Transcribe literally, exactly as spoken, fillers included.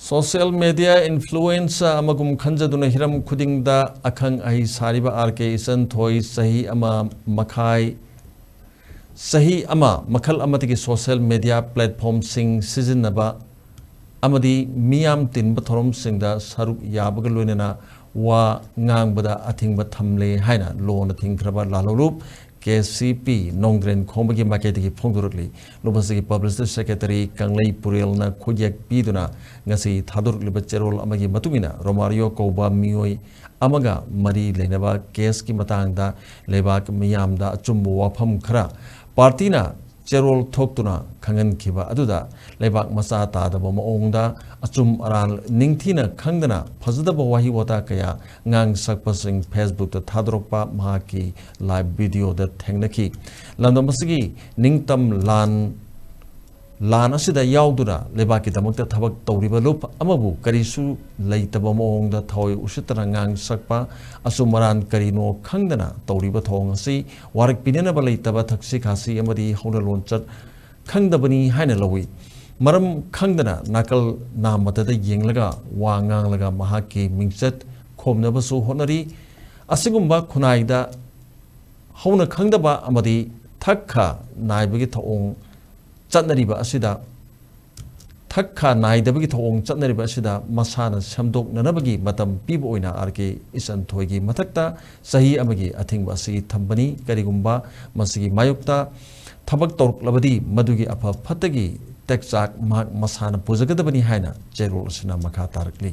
Social media influencer ꯑꯃꯒꯨꯝ ꯈꯟꯖꯗꯨꯅ ꯍꯤꯔꯝ ꯈꯨꯗꯤꯡꯗ ꯑꯈꯪ ꯑꯍꯩ ꯁꯥꯔꯤꯕ ꯑꯥꯔ ꯀꯦ ꯏꯆꯟꯊꯣꯏ ꯆꯍꯤ ꯑꯃ ꯃꯈꯥꯏ, ꯆꯍꯤ ꯑꯃ ꯃꯈꯜ ꯑꯃꯗꯒꯤ social media platformꯁꯤꯡ ꯁꯤꯖꯤꯟꯅꯕ ꯑꯃꯗꯤ ꯃꯤꯌꯥꯝ ꯇꯤꯟꯕ ꯊꯧꯔꯝꯁꯤꯡꯗ ꯁꯔꯨꯛ ꯌꯥꯕꯒ ꯂꯣꯏꯅꯅ ꯋꯥ ꯉꯥꯡꯕꯗ ꯑꯊꯤꯡꯕ ꯊꯝꯂꯦ ꯍꯥꯏꯅ ꯂꯣꯅ ꯊꯤꯡꯈ꯭ꯔꯕ ꯂꯥꯜꯍꯧꯂꯨꯞ ꯀꯦ ꯁꯤ ꯄꯤ ꯅꯣꯡꯗ꯭ꯔꯦꯟ ꯈꯣꯡꯕꯒꯤ ꯃꯥꯏꯀꯩꯗꯒꯤ ꯐꯣꯡꯗꯣꯔꯛꯂꯤ꯫ ꯂꯨꯞ ꯑꯁꯤꯒꯤ publicity secretary ꯀꯪꯂꯩ ꯄꯨꯔꯦꯜꯅ ꯈꯨꯠꯌꯦꯛ ꯄꯤꯗꯨꯅ ꯉꯁꯤ ꯊꯥꯗꯣꯔꯛꯂꯤꯕ ꯆꯦꯔꯣꯜ ꯑꯃꯒꯤ ꯃꯇꯨꯡ ꯏꯟꯅ, ꯔꯣꯃꯥꯔꯤꯌꯣ ꯀꯧꯕ ꯃꯤꯑꯣꯏ ꯑꯃꯒ ꯃꯔꯤ ꯂꯩꯅꯕ caseꯀꯤ ꯃꯇꯥꯡꯗ ꯂꯩꯕꯥꯛ ꯃꯤꯌꯥꯝꯗ ꯑꯆꯨꯝꯕ ꯋꯥꯐꯝ ꯈꯔ partyꯅ ꯆꯦꯔꯣꯜ ꯊꯣꯛꯇꯨꯅ ꯈꯪꯍꯟꯈꯤꯕ ꯑꯗꯨꯗ, ꯂꯩꯕꯥꯛ ꯃꯆꯥ ꯇꯥꯗꯕ ꯃꯑꯣꯡꯗ ꯑꯆꯨꯝ ꯑꯔꯥꯟ ꯅꯤꯡꯊꯤꯅ ꯈꯪꯗꯅ ꯐꯖꯗꯕ ꯋꯥꯍꯩ ꯋꯥꯇꯥ ꯀꯌꯥ ꯉꯥꯡꯁꯛꯄꯁꯤꯡ Facebookꯇ ꯊꯥꯗꯣꯔꯛꯄ ꯃꯍꯥꯛꯀꯤ live videoꯗ ꯊꯦꯡꯅꯈꯤ꯫ ꯂꯝꯗꯝ ꯑꯁꯤꯒꯤ ꯅꯤꯡꯇꯝ ꯂꯥꯟ, ꯂꯥꯟ ꯑꯁꯤꯗ ꯌꯥꯎꯗꯨꯅ ꯂꯩꯕꯥꯛꯀꯤꯗꯃꯛꯇ ꯊꯕꯛ ꯇꯧꯔꯤꯕ ꯂꯨꯞ ꯑꯃꯕꯨ ꯀꯔꯤꯁꯨ ꯂꯩꯇꯕ ꯃꯑꯣꯡꯗ ꯊꯋꯥꯏ ꯎꯁꯤꯠꯇꯅ ꯉꯥꯡꯁꯛꯄ, ꯑꯆꯨꯝ ꯑꯔꯥꯟ ꯀꯔꯤꯅꯣ ꯈꯪꯗꯅ ꯇꯧꯔꯤꯕ ꯊꯧꯑꯣꯡ ꯑꯁꯤ ꯋꯥꯔꯛ ꯄꯤꯅꯅꯕ ꯂꯩꯇꯕ ꯊꯛꯁꯤ ꯈꯥꯁꯤ ꯑꯃꯗꯤ ꯍꯧꯅ ꯂꯣꯟꯆꯠ ꯈꯪꯗꯕꯅꯤ ꯍꯥꯏꯅ ꯂꯧꯏ꯫ ꯃꯔꯝ ꯈꯪꯗꯅ ꯅꯥꯀꯜ ꯅꯥꯃꯗꯗ ꯌꯦꯡꯂꯒ ꯋꯥ ꯉꯥꯡꯂꯒ ꯃꯍꯥꯛꯀꯤ ꯃꯤꯡꯆꯠ ꯈꯣꯝꯅꯕꯁꯨ ꯍꯣꯠꯅꯔꯤ꯫ ꯑꯁꯤꯒꯨꯝꯕ ꯈꯨꯟꯅꯥꯏꯗ ꯍꯧꯅ ꯈꯪꯗꯕ ꯑꯃꯗꯤ ꯊꯛ ꯈꯥ ꯅꯥꯏꯕꯒꯤ ꯊꯧꯑꯣꯡ ꯆꯠꯅꯔꯤꯕ ꯑꯁꯤꯗ, ꯊꯛ ꯈꯥ ꯅꯥꯏꯗꯕꯒꯤ ꯊꯧꯑꯣꯡ ꯆꯠꯅꯔꯤꯕ ꯑꯁꯤꯗ ꯃꯁꯥꯅ ꯁꯦꯝꯗꯣꯛꯅꯅꯕꯒꯤ ꯃꯇꯝ ꯄꯤꯕ ꯑꯣꯏꯅ ꯑꯥꯔ ꯀꯦ ꯏꯆꯟꯊꯣꯏꯒꯤ ꯃꯊꯛꯇ ꯆꯍꯤ ꯑꯃꯒꯤ ꯑꯊꯤꯡꯕ ꯑꯁꯤ ꯊꯝꯕꯅꯤ꯫ ꯀꯔꯤꯒꯨꯝꯕ ꯃꯁꯤꯒꯤ ꯃꯥꯌꯣꯛꯇ ꯊꯕꯛ ꯇꯧꯔꯛꯂꯕꯗꯤ, ꯃꯗꯨꯒꯤ ꯑꯐ ꯐꯠꯇꯒꯤ ꯇꯦꯛꯆꯥꯛ ꯃꯍꯥꯛ ꯃꯁꯥꯅ ꯄꯨꯖꯒꯗꯕꯅꯤ ꯍꯥꯏꯅ ꯆꯦꯔꯣꯜ ꯑꯁꯤꯅ ꯃꯈꯥ ꯇꯥꯔꯛꯂꯤ꯫